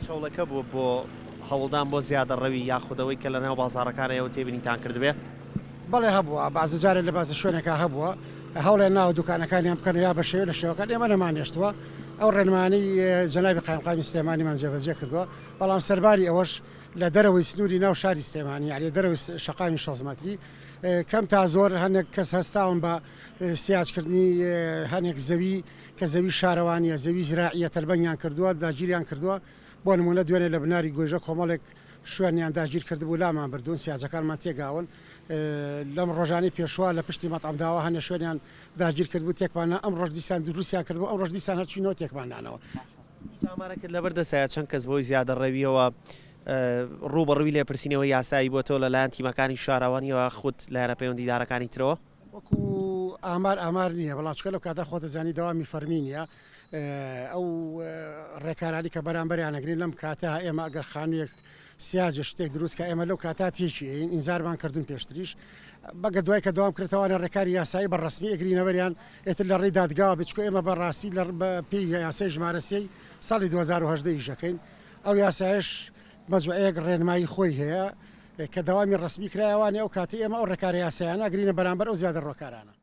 هیچ هەوڵێک هەبووە بۆ هەوڵدان بۆ زیادەڕەوی یاخود ئەوەی کە لەناو بازاڕەکان ئێوە تێبینیتان کردبێ؟ بەڵێ هەبووە، بەعزە جارێ لە بەعزە شوێنێکا هەبووە هەوڵیان ناوە دوکانەکانیان بکەن یا بە شێوە لە شێوەکان ئێمە نەمانهێشتووە ئەو ڕێنمایانەی جەنابی قایمقامی سلێمانیمان جێبەجێ کردووە، بەڵام سەرباری ئەوەش لە دەرەوەی سنووری ناو شاری سلێمانی یانی لە دەرەوەی شەقامی 60 مەتری کەم تا زۆر هەنێک کەس هەستاون بە سیاجکردنی هەنێک زەوی کە زەوی شارەوانیە زەوی زراعیە تەلبەنگیان کردووە داگیریان کردووە بۆ نمونە دوێنێ لە بناری گۆیژە کۆمەڵێک شوێنیان داگیر کردبوو لامان بردوون سیاجەکانمان تێگاون لەم ڕۆژانەی پێشوە لە پشتی مەتعەم داوە هەنێ شوێنیان داگیر کردبوو تێکمان نا ئەمڕۆش دیسان دروستیان کردبوو ئەمڕۆش دیسان هەر چوینەوە تێکمان نانەوە. هیچ ئامارێکت لەبەر دەستایە چەند کەس بەهۆی زیادەڕەوییەوە ڕووبەڕووی لێپرسینەوەی یاسایی بووەتەوە لەلایەن تیمەکانی شارەوانییەوە یاخود لایەنە پەیوەندیدارەکانی ترەوە؟ وەکو ئامار ئامار نییە، بەڵام چونکە لەو کاتە خۆت دەزانی دەوامی فەرمی نییە، ئەو ڕێکارانەی کە بەرامبەریان ئەگرین لەم کاتە ئێمە ئەگەر خانوویەک سیاجە شتێک دروست کە ئێمە لەو کاتە تێکی ئەین ئینزارمان کردوون پێشتریش بەگە دوای کە دەوام کرێتەوانە ڕێکاری یاسایی بە ڕەسمی ئەگرینەوەریان ئێتر لە ڕێی دادگاوە بێت چونکە ئێمە بە ڕاستی لە پێی یاسای ژمارە سێی ساڵی 2018 ئیشەکەین ئەو یاسایش مەجموعەیەک ڕێنمایی خۆی هەیە کە دەوامی ڕەسمی کرایەوانێ ئەو کاتەی ئێمە ئەو ڕێکارە یاسایانە ئەگرینە بەرامبەر ئەو زیادەڕۆکارانە.